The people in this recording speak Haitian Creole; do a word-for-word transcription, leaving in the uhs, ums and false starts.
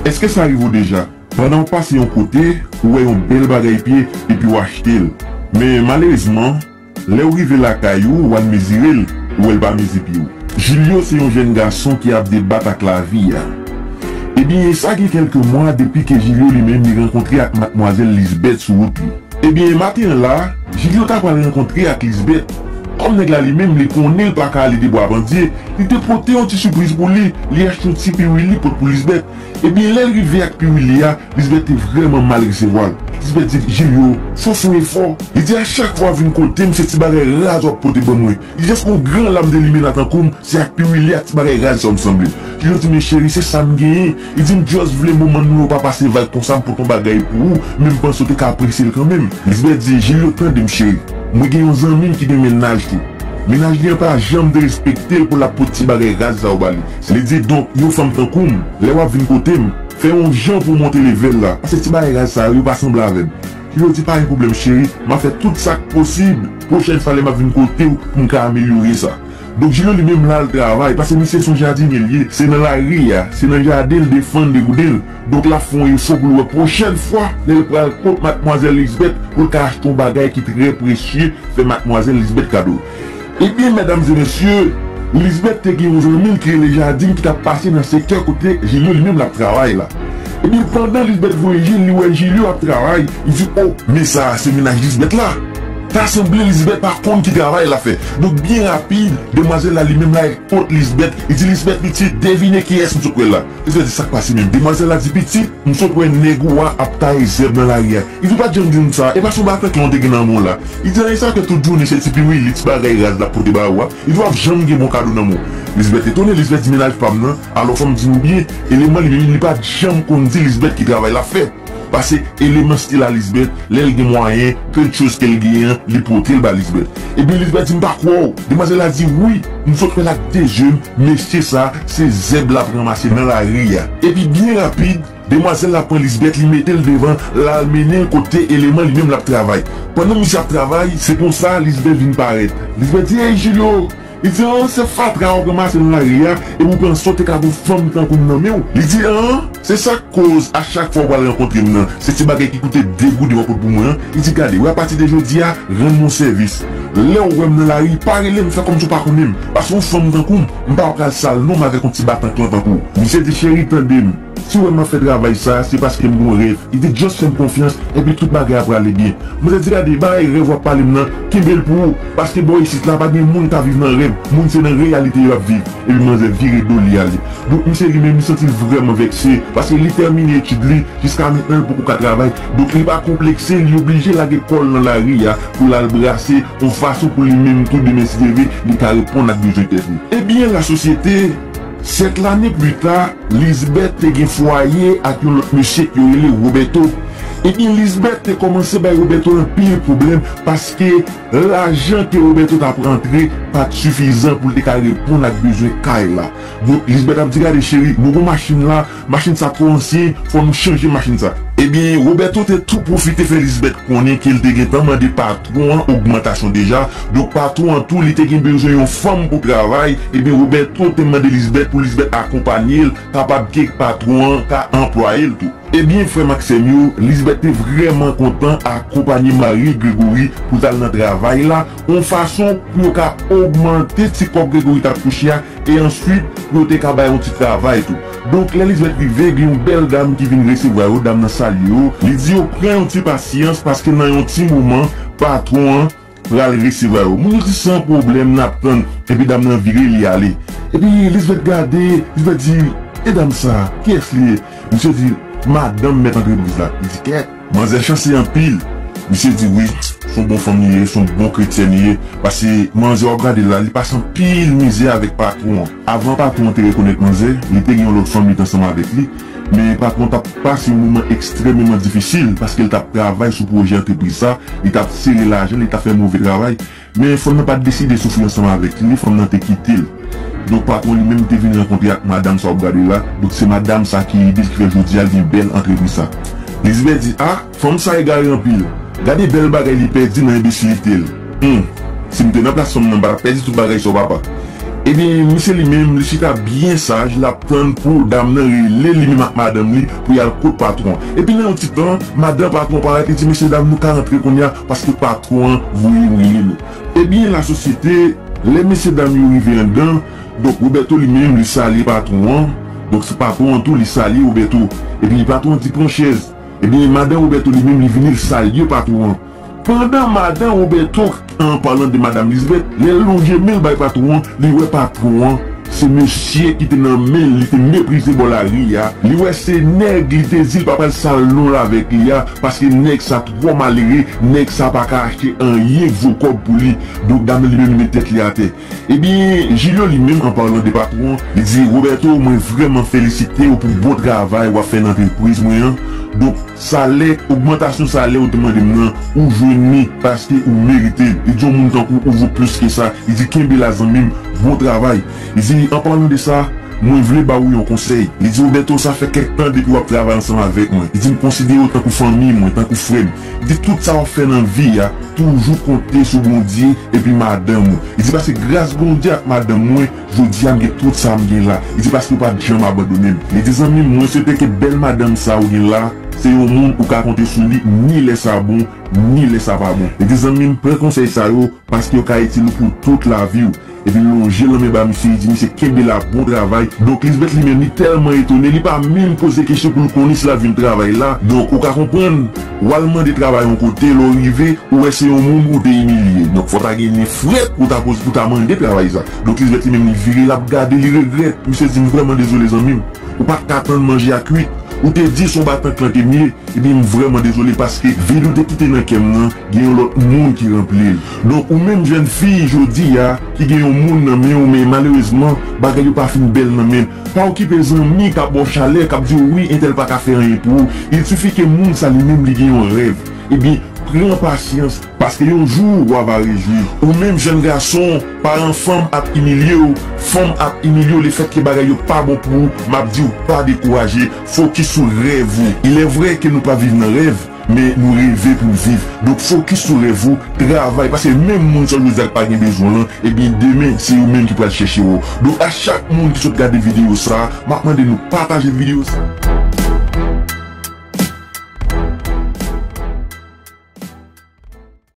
Èske sa rive w deja? Pandan w pase yon kote, ou wè yon bèl bagay pye epi w achte l. Men malerezman, lè w rive lakay ou, w al mezire l, ou wè l pa mezi pye w. Julio se yon jèn gason ki ap debat ak lavi a. Ebyen, sa gen kèlke mwa depi ke Julio li menm li rankontre ak madmwazèl Lisbeth sou wout li. Ebyen, maten an la, Julio ta pral rankontre ak Lisbeth. Kòm nèg la li menm, li konnen l pa ka ale de bwa pandye, li te pote yon ti sipriz pou li, li achte yon ti piwili pot pou Lisbeth. Ebyen, lè l rive ak piwili a, Lisbeth te vrèman mal resevwa l. Lisbeth di, Julio, fò w fè yon efò. Li di, a chak fwa w vin kote m, se ti bagay raz w ap pote ban mwen. Li di, èske w gran lam de limena tankou m, se ak piwili ak ti bagay raz sa w m sanble. Julio di, men cheri, se sa m genyen. Li di, m just vle moman nou yo pa pase vag konsa, m pote yon bagay pou ou, men m panse w te ka apresye l kanmenm. Lisbeth di, Julio, tande m cheri. Mwen gen yon zanmi m ki gen mennaj tou. Mennaj li an pa janm derespekte l pou l ap pote ti bagay raz sa yo ba li. Li di, donk, yon fanm tankou m, lè w ap vin kote m, fè yon jan pou w monte level la. Paske ti bagay raz sa yo, yo pa sanble avè m. Julio di, pa gen pwoblèm cheri, m ap fè tout sa k posib pwochèn fwa lè m ap vin kote w pou m ka amelyore sa. Donk Julio li menm l al travay, paske misye se yon jadinye l ye, se nan lari a, se nan jaden l defann degouden l. Donk l ap fè yon efò pou l wè pwochèn fwa lè l pral kot madmwazèl Lisbeth pou l ka achte yon bagay ki trè presye, fè madmwazèl Lisbeth kado. Ebyen, medam e mesye, Lisbeth te gen yon zanmi l ki rele Jadin ki t ap pase nan sektè kote Julio li menm l ap travay la. Ebyen, pandan Lisbeth voye je l, li wè Julio ap travay, li di, o, men sa a se mennaj Lisbeth la. Ta sanble Lisbeth pa konn ki travay l ap fè. Donk, byen rapid, demwazèl la li menm l al kot Lisbeth, li di, Lisbeth pitit, devine kiyès m sot wè la. Lisbeth di, sa k pase menm? Demwazèl la di, pitit, m sot wè nèg ou a ap taye zèb nan lari a. Li di, ou pa t janm di m sa, e pa se yon batan klon w te gen nan men w la? Li di, a, e sa w fè tout jounen se ti piwili, ti bagay raz l ap pote ba ou a? Li di, w ap janm gen bon kado nan men w. Lisbeth etone, Lisbeth di, mennaj pa m nan, alò fò m di nou byen, eleman li menm li pa t janm konn di Lisbeth ki travay l ap fè. Paske eleman stil a Lisbeth, lè l gen mwayen, peu de choses ke l genyen an, li pote l ba Lisbeth. Ebyen, Lisbeth di, m pa kwè w. Demwazèl la di, wi, m sot wè l ak de zye m, mesye sa, se zèb l ap ranmase nan lari a. Epi byen rapid, demwazèl la pran Lisbeth, li mete l devan, l al mennen l kote eleman li menm l ap travay. Pandan misye ap travay, se konsa Lisbeth vin parèt. Lisbeth di, ey Julio! Li di, an, se fatra w ap ranmase nan lari a, epi w panse w te ka gon fanm tankou m nan men w? Li di, an, se sa k koz a chak fwa w pral rankontre m nan, se ti bagay ki koute de gouden w ap pot pou mwen an. Li di, gade, wi, apati de jodi a, rann mwen yon sèvis. Lè w wè m nan lari, pa rele m, fè kòmsi w pa konnen m, paske yon fanm tankou m, m pa pral sal non m avèk yon ti batan klon tankou w. Misye di, cheri, tande m. Si w wè m ap fè travay sa, se paske m gen yon rèv. Li di, just fè m konfyans, epi tout bagay ap prale byen. Manzè di, gade, bagay rèv w ap pale m nan, kenbe l pou ou, paske bò isit la, pa gen moun k ap viv nan rèv, moun se nan reyalite yo ap viv. Epi manzè vire do li ale. Donk, misye li menm, li santi l vrèman vèkse, paske li tèmine etid li, jiska mentnan, li poko ka travay. Donk, li pa konplekse, li oblije lage kò l nan lari a pou l al brase, yon fason pou li menm tou, demen si Dye vle, li ka reponn ak bezwen tèt li. Ebyen, lasosyete, sèt lane pli ta, Lisbeth te gen fwaye ak yon lòt mesye ke yo rele Roberto. Ebyen, Lisbeth te kòmanse bay Roberto anpil pwoblèm paske lajan ke Roberto t ap rantre pa t sifizan pou l te ka reponn ak bezwen kay la. Donk, Lisbeth ap di, gade cheri, nou gon machin la, machin sa twò ansyen, fò nou chanje machin sa. Ebyen, Roberto te tou pwofite fè Lisbeth konnen ke l te gentan mande patwon an ogmantasyon deja. Donk, patwon an tou, li te gen bezwen yon fanm pou travay. Ebyen, Roberto te mande Lisbeth pou Lisbeth akonpanye l, kapab ke patwon an ka anplwaye l tou. Ebyen, frè m ak sè m yo, Lisbeth te vrèman kontan akonpanye mari Gregory pou t al nan travay la, yon fason pou yo ka ogmante ti kòb Gregory t ap touche a, e answit, pou yo te ka bay yon ti travay tou. Donk, lè Lisbeth rive, gen yon bèl dam ki vin resevwa yo, dam nan salye yo, li di yo pran yon ti pasyans, paske nan yon ti moman, patwon an pral resevwa yo. Moun yo di, san pwoblèm, n ap tann. Epi dam nan vire, li ale. Epi Lisbeth gade, Lisbeth di, e dam sa, kiyès li ye? Misye di, madanm mèt antrepriz la. Li di, kèt, manzè chanse anpil. Misye di, wi, se yon bon fanm li ye, se yon bon kretyèn li ye. Paske manzè w ap gade la, li pase anpil mizè avèk patwon an. Avan patwon an te rekonèt manzè, li te gen yon lòt fanm, li te ansanm avèk li. Men patwon t ap pase yon moman ekstrèmeman difisil, paske l t ap travay sou pwojè antrepriz sa, li t ap sere lajan, li t ap fè move travay. Men fanm nan pa t deside soufri ansanm avèk li, fanm nan te kite l. Donk, patwon li menm te vin rankontre ak madanm sa w ap gade la. Donk, se madanm sa ki ede l, ki fè jodi a l gen bèl antrepriz sa. Lisbeth di, a, fanm sa egare anpil. Gade bèl bagay li pèdi nan enbesilite l. Hum, si m te nan plas fanm nan, m pa t ap pèdi tout bagay sa w, papa. Ebyen, misye li menm, li chita byen saj, l ap tann pou dam nan rele li menm ak madanm li pou y al kot patwon. Epi nan yon ti tan, madanm patwon parèt, li di, "Mesye dam, nou ka rantre kounye a, paske patwon an voye m rele nou." Ebyen, lasosyete, lè mesye dam yo rive anndan, donk, Roberto li menm, li salye patwon an. Donk, se patwon an tou, li salye Roberto. Epi patwon an di, "Pran chèz." Ebyen, madanm Roberto li menm, li vini, li salye patwon an. Pandan madanm Roberto, an palan de madanm Lisbeth, lè l lonje men l bay patwon an, li wè patwon an se mesye ki te nan men l, li te meprize bò lari a. Li wè se nèg li te di l pa pral sal non l avèk li a, paske nèg sa twò malere, nèg sa pa ka achte anyen k vo kòb pou li. Donk, dam nan li menm li met tèt li atè. Ebyen, Julio li menm, an palan de patwon, li di, "Roberto, mwen vrèman felisite w pou bon travay w ap fè nan antrepriz mwen an. Donk, salè, ogmantasyon salè ou te mande m nan, ou jwenn li paske ou merite l." Li di, "Yon moun tankou ou vo plis ke sa." Li di, "Kenbe la, zanmi m, bon travay." Li di, "An palan de sa, mwen vle ba ou yon konsèy." Li di, "Roberto, sa fè kèk tan depi w ap travay ansanm avèk mwen." Li di, "M konsidere w tankou fanmi mwen, tankou frè m." Li di, "Tout sa w ap fè nan vi a, toujou konte sou Bondye epi madanm ou." Li di, "Paske gras Bondye ak madanm mwen, jodi a m gen tout sa m gen la." Li di, "Paske w pa t janm abandone m." Li di, "Zanmi m, mwen swete ke bèl madanm sa ou gen la, se yon moun ou ka konte sou li, ni lè sa bon, ni lè sa pa bon." Li di, "Zanmi m, pran konsèy sa yo, paske yo ka itil ou pou tout lavi w." Epi l lonje lanmen ba misye, li di, "Misye, kenbe la, bon travay." Donk, Lisbeth li menm, li tèlman etone, li pa menm poze kesyon pou l konnen si l ap jwenn travay la. Donk, ou ka konprann, w al mande travay yon kote, lè w rive, ou wè se yon moun ou te imilye. Donk, fò w ta gen nen frèt pou w ta poze, pou w ta mande travay sa. Donk, Lisbeth li menm, li vire, l ap gade, li regrèt. Misye di, "M vrèman dezole, zanmi m. Ou pa t ka tann manje a kwit. Ou te di se yon batan k plante m ye." Ebyen, m vrèman dezole paske vid ou te kite nan kè m nan, gen yon lòt moun ki ranpli l. Donk, ou menm jèn fi jodi a, ki gen yon moun nan men w, men malerezman, bagay yo pa fin bèl nan men l. Pa okipe zanmi k ap ba w chalè, k ap di w, "Wi, entèl pa ka fè anyen pou ou." Il sifi ke moun sa li menm li gen yon rèv. Ebyen, pran pasyans, paske yon jou, w a va rejwi. Ou menm jèn gason, paran fanm ap imilye w, fanm ap imilye w, lefètke bagay yo pa bon pou ou, m ap di w pa dekouraje, fokis sou rèv ou. Il est vrai ke nou pa viv nan rèv, men nou reve pou n viv. Donk fokis sou rèv ou, travay, paske menm moun sa w jodi a k pa gen bezwen w lan, ebyen demen, se yo menm ki pral chèche w. Donk a chak moun ki sot gade videyo sa, m ap mande nou pataje videyo sa.